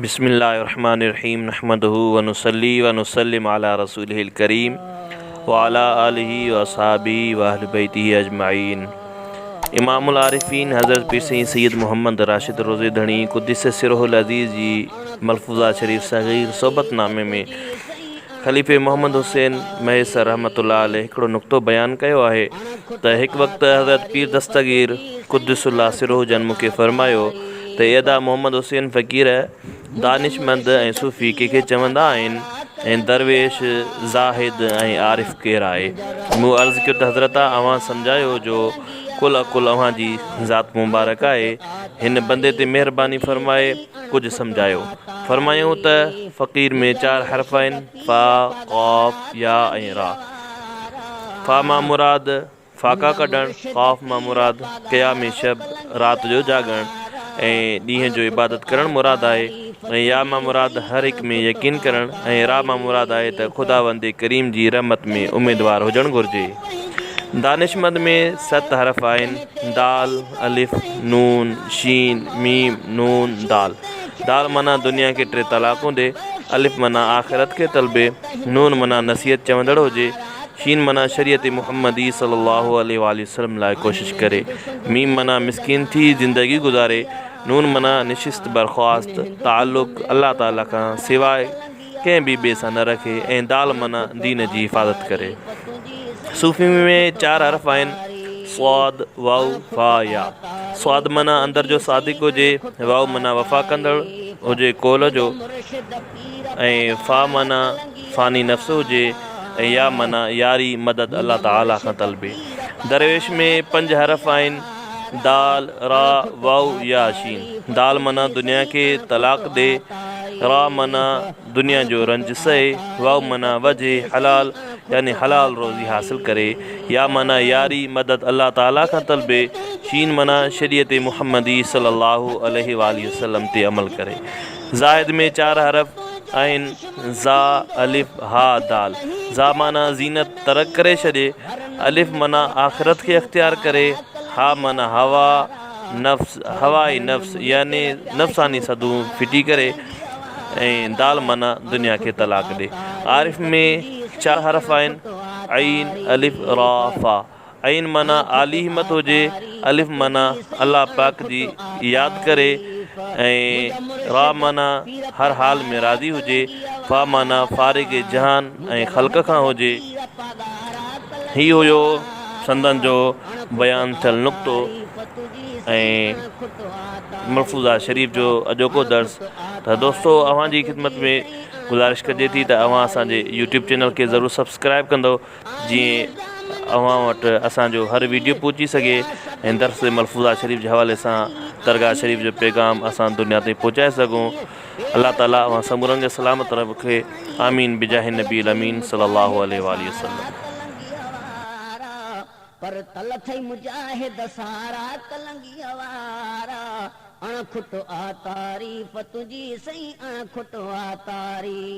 بسم الله الرحمن الرحيم نحمده ونصلي ونسلم على رسوله الڪريم وعلى آله واصحابه واهل بيته اجمعين امام العارفين حضرت پير سائين سيد محمد راشد روزي ڌڻي قدس سره العزيز جي ملفوظات شريف صغير صحبت نامي ۾ خليفي محمد حسين مهيسر رحمة الله عليه هڪڙو نقطو بيان ڪيو آهي ته هڪ وقت حضرت پير دستگير قدس الله سره جن مون کي فرمايو ته اي ادا محمد حسين فقير دانشمند ۽ صوفي ڪنهن کي چوندا آهن ۽ درويش زاهد ۽ عارف ڪير آهي؟ مون عرض ڪيو ته حضرت اوهان سمجهايو جو ڪل عقل اوهان جي ذات مبارڪ آهي هن بندي تي مهرباني فرمائي ڪجهه سمجهايو. فرمايائون ته فقير ۾ چار حرف آهن، فا، قاف، يا ۽ را. فا مان مراد فاقا ڪڍڻ، قاف مان مراد قيام شب، رات جو جاڳڻ، ۽ ڏينهن جو عبادت ڪرڻ مراد آهي ۽ يا مان مراد هر هڪ ۾ يقين ڪرڻ ۽ را مان مراد آهي ته خداوند ڪريم جي رحمت ۾ اميدوار هجڻ گهرجي. دانشمند ۾ ست حرف آهن، دال، الف، نون، شين، ميم، نون، دال. دال معنيٰ دنيا کي ٽي طلاقون ڏي، الف معنيٰ آخرت کي طلبي، نون معنيٰ نصيحت چوندڙ هجي، شين معنيٰ شريعت محمدي صلي الله عليه واٰله وسلم لاء ڪوشش ڪري، ميم معنيٰ مسڪين ٿي زندگي گذاري، نون معنيٰ نشست برخواست، تعلق الله تعاليٰ کان سواء ڪنهن به ٻئي سان نه رکي ۽ دال معنيٰ دين جي حفاظت ڪري. صوفي ۾ چار حرف آهن، صاد، واو، فا، يا. صاد معنيٰ اندر جو صادق هجي، واو معنيٰ وفا ڪندڙ هجي قول جو ۽ فا معنيٰ فاني نفس هجي ۽ يا معنيٰ ياري مدد الله تعاليٰ کان طلبي. درويش ۾ پنج حرف آهن، دال، را، واو، يا، شين. دال معنيٰ دنيا کي طلاق ڏي، را معنيٰ دنيا جو رنج سهي، واو معنيٰ وجه حلال يعني حلال روزي حاصل ڪري، يا معنيٰ ياري مدد الله تعاليٰ کان طلبي، شين معنيٰ شريعت محمدي صلي الله عليه واٰله وسلم تي عمل ڪري. زاهد ۾ چار حرف آهن، زا، الف، ها، دال. زا معنيٰ زينت ترڪ ڪري ڇڏي، الف معنيٰ آخرت کي اختيار ڪري، ها معنيٰ هوا، نفس، هواء نفس يعني نفساني سڌون ڦٽي ڪري ۽ دال معنيٰ دنيا کي طلاق ڏي. عارف ۾ چار حرف آهن، عين، الف، را، فا. عين معنيٰ عالي همت هجي، الف معنيٰ الله پاڪ جي ياد ڪري ۽ را معنيٰ هر حال ۾ راضي هجي، فا معنيٰ فارغ جهان ۽ خلق کان هجي. هي هيو سندن جو بيان ٿيل نقطو ۽ ملفوظات شريف جو اڄوڪو درس ته دوستو اوهان جي خدمت ۾ گذارش ڪجي ٿي ته اوهان اسان جي يوٽيوب چينل کي ضرور سبسڪرائب ڪندو جيئن اوهان وٽ اسان جو هر ويڊيو پهچي سگهي ۽ درس ملفوظات شريف جي حوالي سان درگاهه شريف جو پيغام اسان دنيا تائين پهچائي سگهون الله تعالي اوهان سمورن کي سلامت رکي آمين بجاه النبي الامين صلي الله عليه واٰله وسلم. پر تل ٿئي مجاهد سارا ڪلنگيء وارا اڻ کٽ آ تعريف تنهنجي سائين اڻ کٽ آ تعريف.